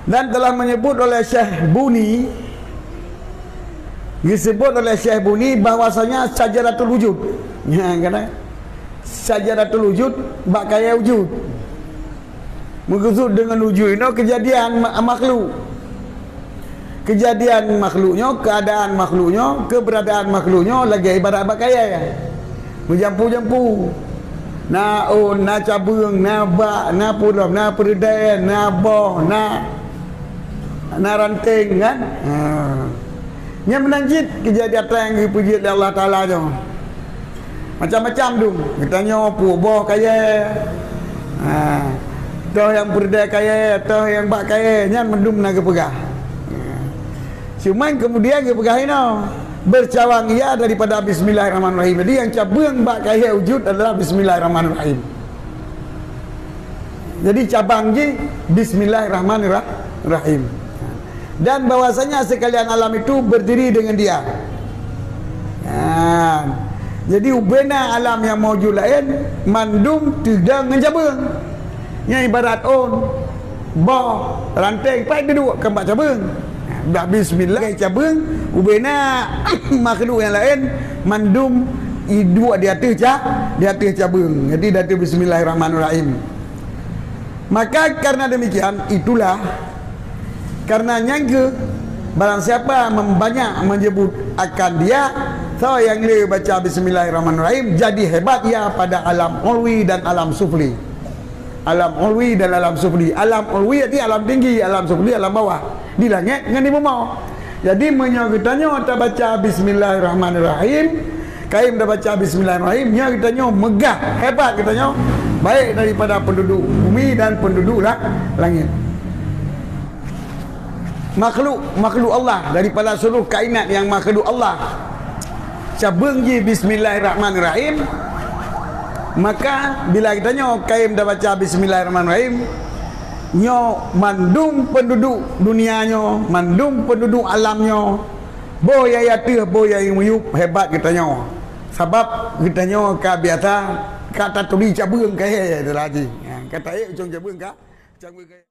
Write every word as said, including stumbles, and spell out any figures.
Dan telah menyebut oleh Syekh Buni, disebut oleh Syekh Buni bahwasanya syajaratul wujud. Ya, kan? Syajaratul wujud, bak kayèe wujud. Meukeusud deungon wujud inoe kejadian ma-, makhluk. Kejadian makhluk nyoe, keadaan makhluk nyoe, keberadaan makhluk nyoe lagèe ibarat bak kayèe. Meujampu-jampu. Na ôn, na cabeueng, na bak, na pulom, na peureudèe, na boh, na, na ranténg, kan? Ha. Nyan meunan cit kejadian nyang geupeujeuet lé Allah Taala nyoe. Macam-macam dum. Geutanyoe peuet boh kayèe. Ha. Toh nyang peureudèe kayèe, toh nyang bak kayèe, nyan mandum na geupeugah. Ha. Cuman kemudian geupeugah inoe, bercabang ia daripada Bismillahirrahmanirrahim. Jadi, nyang cabeueng bak kayèe wujud adalah Bismillahirrahmanirrahim. Jadi, cabang jih Bismillahirrahmanirrahim. Dan bahwasanya sekalian alam itu berdiri dengan dia. Nah, jadi, ubena alam nyang maujud laén mandum teudong ngon cabeueng. Nyan ibarat ôn, boh, ranténg, paih teuduek keu bak cabeueng. Dah bismillah, cabeueng, ubena makhluk nyang laén mandum iduek di ateueh ca-, di ateueh cabeueng. Jadi, di ateueh Bismillahirrahmanirrahim. Maka karena demikian, itulah, karena nyan kheueh, barang siapa membanyak menyebut akan dia, soe nyang le baca Bismillahirrahmanirrahim, jadi hebat ia pada alam ulwi dan alam sufli. Alam ulwi dan alam sufli. Alam ulwi arti alam tinggi, alam sufli alam bawah. Di langèt ngon di bumoe. Jadi, meunyoe geutanyoe tabaca Bismillahirrahmanirrahim, kayém tabaca Bismillahirrahmanirrahim, nyoe geutanyoe meugah, hebat geutanyoe, baik daripada penduduk bumi dan penduduk la-, langit. Makhluk, makhluk Allah, daripada seluruh kainat nyang makhluk Allah, cabeueng jih Bismillahirrahmanirrahim. Maka, bila geutanyoe kayém tabaca Bismillahirrahmanirrahim, nyoe mandum penduduk dunia nyoe, mandum penduduk alam nyoe, boh nyang di ateueh, boh nyang di miyueb, hebat geutanyoe. Sabab geutanyoe ka biasa, ka taturi cabeueng kayèe teulah jih. Ha, ka taék ujong cabeueng ka, cabeueng kayèe.